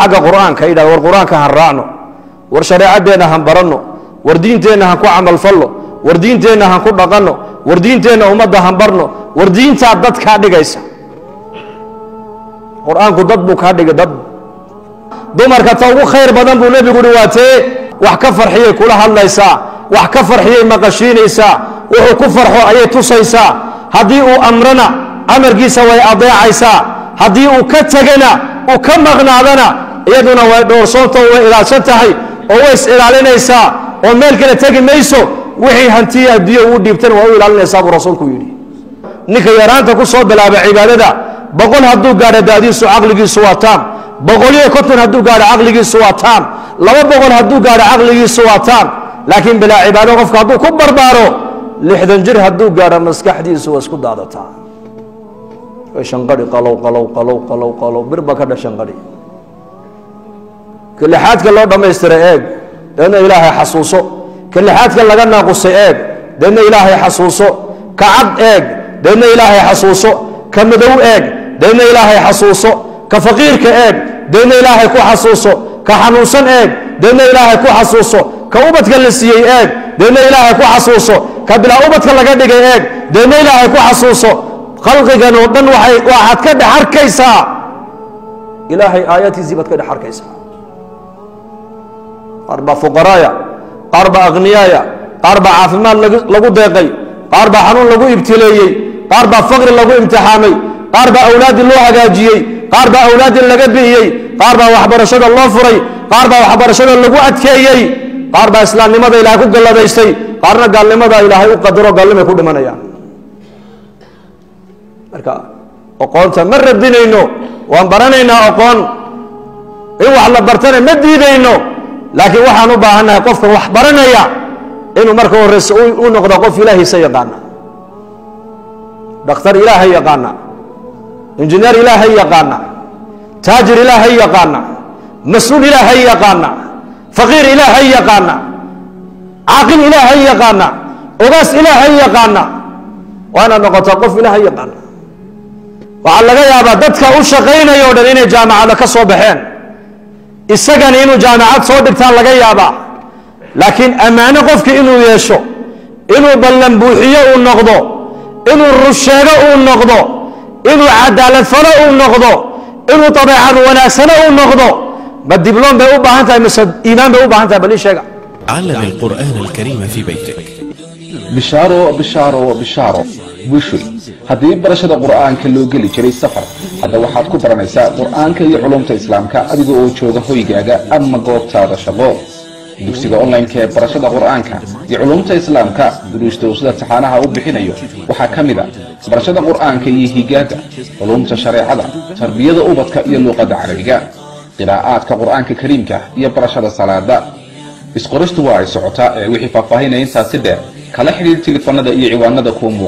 Xagga Qur-aanka yidhahda, war Qur-aanka han raacno, war shareecadeenna han baranno, war diinteenna han ku camalfallo, war diinteenna han ku dhaqanno, war diinteenna ummadda han barno, war diintaa dad kaa dhigaysa. Qur-aanku dad buu kaa dhigay. Dad dumarka ta ugu khayr badan buu Nebigu uhi waa tee? Wax ka farxiyay kula hadlaysaa, wax ka farxiyay maqashiinaysaa, wuxuu ku farxo ayay tusaysaa. Haddii uu amrana amarkiisa way adeecaysaa, haddii uu ka tegana, uu ka maqnaadana, iyaduna way dhowrsoonto, way ilaalsan tahay oo way is ilaalinaysaa oo meel kale tegi mayso. Wixii hantiya adduunya uu dhiibtana waa u ilaalinaysaa buu rasuulku yidhi. Ninka yaraanta ku soo bilaaba cibaadada, 100 hadduu gaadho daadiisu caqligiisu waa taam, 150 hadduu gaadho caqligiisu waa taam, 200 hadduu gaadho caqligiisu waa taam. Laakiin bilaa cibaado qofka hadduu ku barbaaro, 60 jir hadduu gaadho maskaxdiisu waa isku daadataa, way shanqadhi, qalow qalow qalow qalow qalow, bir ba ka dha shanqadhi. Ka lixaadka loo dhammaystiray eeg, deedna Ilaahay xasuuso. Ka lixaadka laga naaqusay eeg, deedna Ilaahay xasuuso. Ka cad eeg, deedna Ilaahay xasuuso. Ka madow eeg, deedna Ilaahay xasuuso. Ka faqiirka eeg, deedna Ilaahay ku xasuuso. Ka xanuunsan eeg, deedna Ilaahay ku xasuuso. Ka ubadka la siiyey eeg, deedna Ilaahay ku xasuuso. Ka bilaa ubadka laga dhigay eeg, deedna Ilaahay ku xasuuso. Khalqigan oo dhan waxay waxaad ka dhex arkaysaa Ilaahay aayaadkiisii baad ka dhex arkaysaa. Qaar baa fuqaraaya, qaar baa akhniyaaya, qaar baa caafimaad lagu deeqay, qaar baa xanuun lagu ibtileeyey, qaar baa faqri lagu imtixaamay, qaar baa awlaaddii loo hagaajiyey, qaar baa awlaaddii laga bi'iyey, qaar baa waxbarashada loo furay, qaar baa waxbarashada lagu adkeeyey, qaar baa islaamnimada Ilaahay ku galladaystay, qaarna gaalnimada Ilaahay u qadaro, gaalnimay ku dhimanayaan. Marka aqoonta ma radinayno, waan baranaynaa. Aqoon in wax la bartana ma diidayno, laakiin waxaan u baahannahay qofka wax baranaya inuu marka horeyse u noqdo qof Ilaahiisa yaqaana, dhakhtar Ilaahay yaqaana, injineer Ilaahay yaqaana, taajir Ilaahay yaqaana, mas-uul Ilaahay yaqaana, faqiir Ilaahay yaqaana, caaqil Ilaahay yaqaana, ogaas Ilaahay yaqaana. Waa inaad noqotaa qof Ilaahay yaqaana. Waxaa laga yaabaa dadka u shaqaynaya o dhan inay jaamacada ka soo baxeen, isagana inuu jaamacad soo dhigtaan laga yaabaa, laakiin ammaano qofki inuu yeesho, inuu ballan buuxiyo uu noqdo, inuu rusheego uu noqdo, inuu cadaalad falo uu noqdo, inuu dabeecad wanaagsano uu noqdo, ma dibloom bay u baahan tahay mise iimaan bay u baahan tahay? Bal ii sheega. علم القرآن الكريم في بيتك. Bishaaro, bishaaro, bishaaro bushuy! Haddii barashada Qur'aanka loo geli jiray safar, hadda waxaad ku baranaysaa Qur'aanka iyo culumta Islaamka adiga oo jooga hoygaaga ama goobtaada shaqo. Dugsiga online-ka ee barashada Qur'aanka iyo culumta Islaamka, duruusta uu sida taxaanaha u bixinayo waxaa ka mid a barashada Qur'aanka iyo higaada, culumta shareecada, tarbiyada ubadka iyo luuqadda Carabiga, qiraa'aadka Qur'aanka Kariimka iyo barashada salaada. Isqoristu waa ay socotaa ee wixii faahfaahinaya intaasi dheer kala xidhiir telefoonada iyo ciwaanada kuwa muuqa.